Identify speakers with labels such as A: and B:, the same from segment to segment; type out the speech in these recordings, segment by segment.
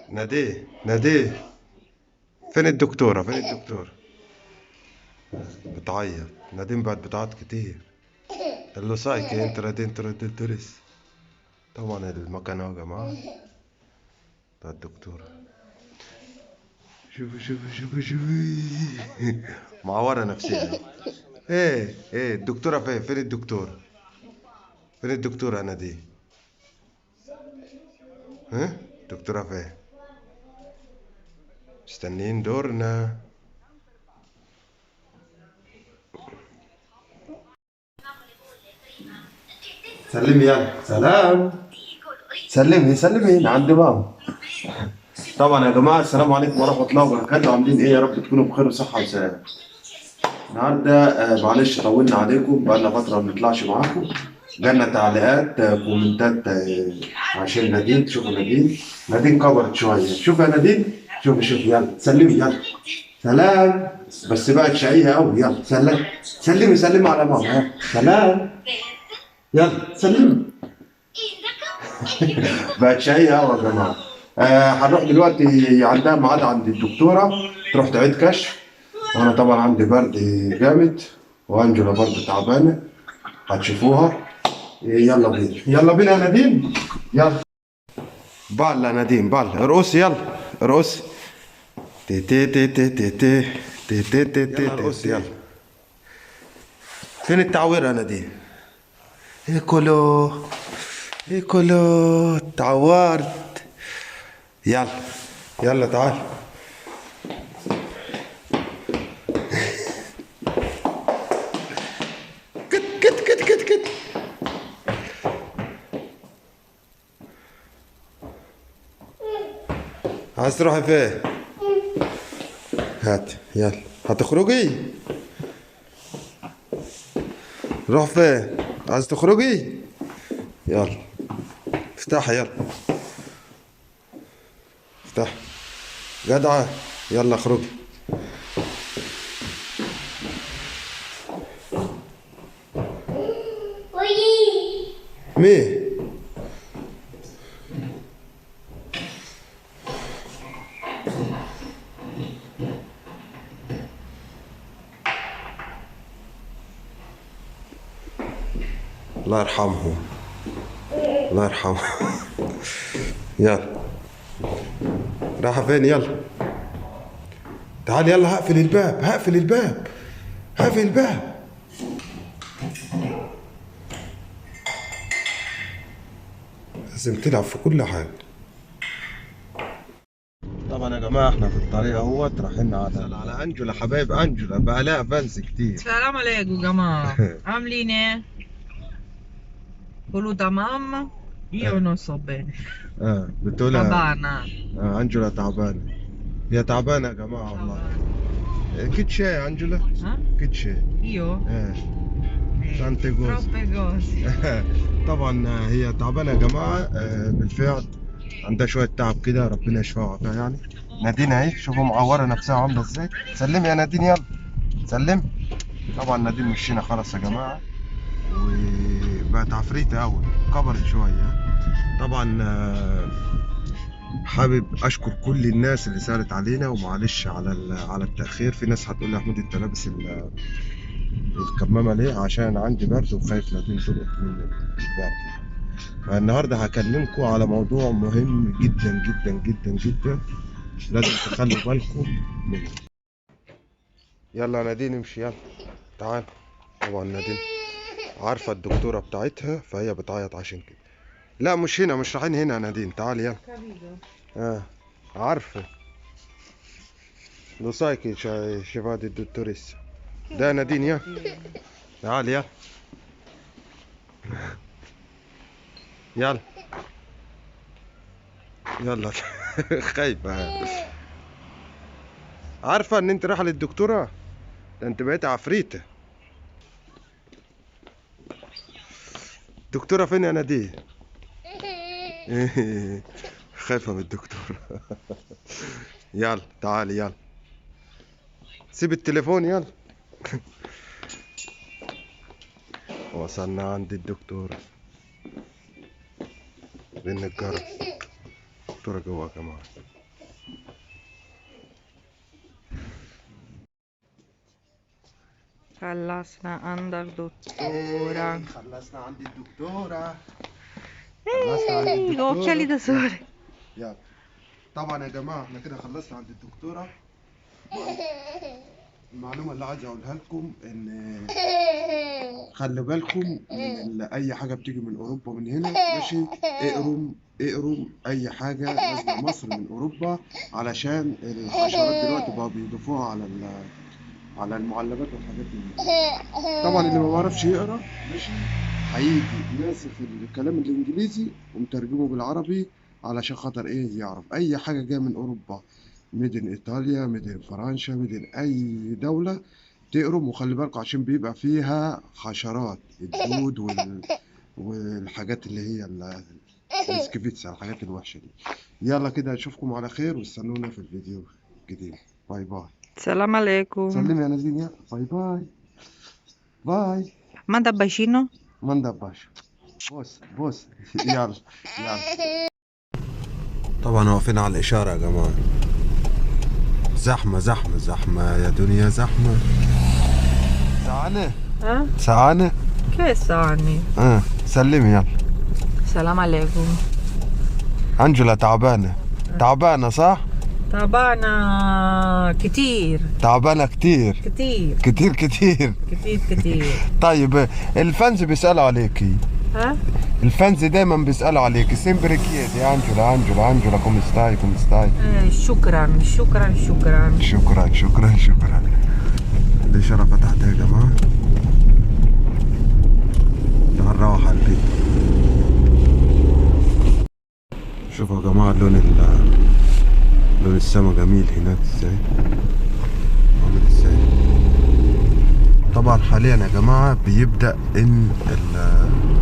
A: ناديه ناديه، فين الدكتورة؟ فين الدكتورة؟ بتعيط نادين، بقت بتعيط كتير. Lo sai che entra dentro il dottoressa. طبعا المكنة يا جماعة بتاع الدكتورة. شوفي شوفي شوفي شوفي معورة نفسها. ايه ايه الدكتورة فين؟ فين الدكتورة؟ فين الدكتورة يا نادين؟ ها؟ الدكتورة فين؟ مستنيين دورنا. سلمي يلا، سلام. سلمي سلمي هنا عند ماما. طبعا يا جماعة السلام عليكم ورحمة الله وبركاته، عاملين ايه؟ يا رب تكونوا بخير وصحة وسلامه. النهارده معلش طولنا عليكم، بقالنا فترة ما بنطلعش معاكم. جالنا تعليقات كومنتات عشان نادين. شوفوا نادين، نادين كبرت شوية. شوف يا نادين، شوفي شوفي، يلا سلمي يلا، سلام. بس بقت شقيه قوي. يلا سلام، سلمي سلمي على ماما، سلام، يلا سلمي. بقت شقيه قوي يا جماعة. هنروح دلوقتي، عندها ميعاد عند الدكتورة تروح تعيد كشف، وانا طبعا عندي برد جامد وانجولا برضه تعبانة، هتشوفوها. يلا بينا يلا بينا يا نادين، يلا balla يا نادين balla، ارقصي يلا ارقصي، تي تي تي تي تي تي تي تي تي تي، ارقصي يلا. فين التعويره يا نادين؟ eccolo eccolo، تعورت. يلا يلا تعال. كت كت كت كت كت. عايز تروحي فين؟ هات يلا، هتخرجي؟ روح فين؟ عايز تخرجي؟ يلا افتحي، يلا افتح جدعة، يلا اخرجي. مين؟ الله يرحمهم، الله يرحمهم. يلا رايحة فين؟ يلا تعال، يلا هقفل الباب هقفل الباب هقفل الباب. لازم تلعب في كل حاجة. طبعا يا جماعة احنا في الطريق اهوت، رايحين على انجولا، حبايب انجولا بقى لها fans كتير.
B: السلام عليكم يا جماعة، عاملين ايه؟ كله تمام؟ Io non so bene.
A: بتقولها
B: تعبانة.
A: انجولا تعبانة، هي تعبانة يا جماعة والله. Che c'è انجولا؟ Che c'è؟
B: Io؟
A: Tante cose.
B: Troppe cose.
A: طبعا هي تعبانة يا جماعة، بالفعل عندها شوية تعب كده، ربنا يشفيها ويعافيها يعني. نادين اهي، شوفوا معورة نفسها عاملة ازاي. سلمي يا نادين، يلا سلمي. طبعا نادين مشينا خلاص يا جماعة، وبقت عفريتة قوي، كبرت شوية. طبعا حابب اشكر كل الناس اللي سالت علينا، ومعلش على التاخير. في ناس هتقول لي يا احمد انت لابس الكمامة ليه؟ عشان عندي برد وخايف نادين تلقط مني البرد. فالنهارده هكلمكم على موضوع مهم جدا جدا جدا جدا، لازم تخلوا بالكم منه. يلا يا نادين امشي، يلا تعال. طبعا نادين عارفه الدكتورة بتاعتها فهي بتعيط عشان كده. لا مش هنا، مش رايحين هنا يا نادين، تعالي يلا. عارفه lo sai che ci va di dottoressa. ده نادين، يا تعالي يلا يلا يلا. خايفة، عارفه ان انت رايحة للدكتوره، ده انت بقيت عفريته. دكتورة فين يا نادين؟ خايفة من الدكتورة. يلا تعالي يلا، سيب التليفون يلا. وصلنا عند الدكتورة. رن الجرس. الدكتورة جوه يا جماعة.
B: خلصنا عند الدكتورة.
A: خلصنا عند الدكتورة. خلصنا عند
B: Ehi,
A: الدكتورة.
B: occhiali da sole.
A: يلا طبعا يا جماعة احنا كده خلصنا عند الدكتورة. المعلومة اللي عايز اقولها لكم ان خلي بالكم من اي حاجة بتيجي من اوروبا من هنا، ماشي؟ اقروا اي حاجة نازلة مصر من اوروبا، علشان الحشرات دلوقتي بقوا بيضيفوها على المعلبات والحاجات دي. طبعا اللي ما بيعرفش يقرا، ماشي، هيجي ناسخ الكلام الانجليزي ومترجمه بالعربي علشان خاطر ايه؟ يعرف اي حاجه جايه من اوروبا، made in ايطاليا، made in فرنسا، made in اي دوله، تقرم. وخلي بالكم عشان بيبقى فيها حشرات الدود والحاجات اللي هي ال schifezza، الحاجات الوحشه دي. يلا كده اشوفكم على خير، واستنونا في الفيديو الجديد. bye bye.
B: السلام عليكم.
A: سلمي يا نازلين، يلا bye bye bye.
B: Manda bacino.
A: manda bacio. بوس بوس. يلا يلا. طبعا واقفين على الإشارة يا جماعة. زحمة زحمة زحمة يا دنيا زحمة. سعانة؟
B: ها؟
A: سعانة؟
B: كيف سعني؟
A: سلمي يلا.
B: السلام عليكم.
A: أنجلا تعبانة. تعبانة صح؟
B: تعبانة كتير.
A: تعبانة كتير.
B: كتير.
A: كتير كتير.
B: كتير كتير.
A: طيب ال fans بيسألوا عليكي.
B: ها؟
A: ال fans دايما بيسألوا عليكي، sempre chiede أنجولا أنجولا أنجولا come stai come stai.
B: شكرا شكرا شكرا.
A: شكرا شكرا شكرا. الإشارة فتحت يا جماعة. تعال نروح على البيت. شوفوا يا جماعة لون السما جميل هناك ازاي، عامل ازاي. طبعا حاليا يا جماعة بيبدأ ان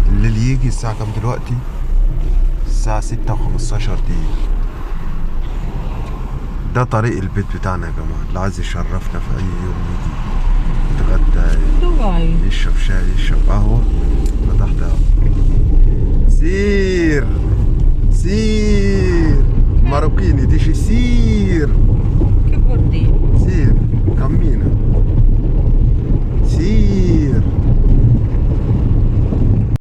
A: الليل يجي. الساعة كام دلوقتي؟ الساعة 6:15. ده طريق البيت بتاعنا يا جماعة، اللي عايز يشرفنا في أي يوم يجي يتغدى، يشرب شاي، يشرب قهوة. فتحت اهو. سير سير ماروكيني ديشي سير.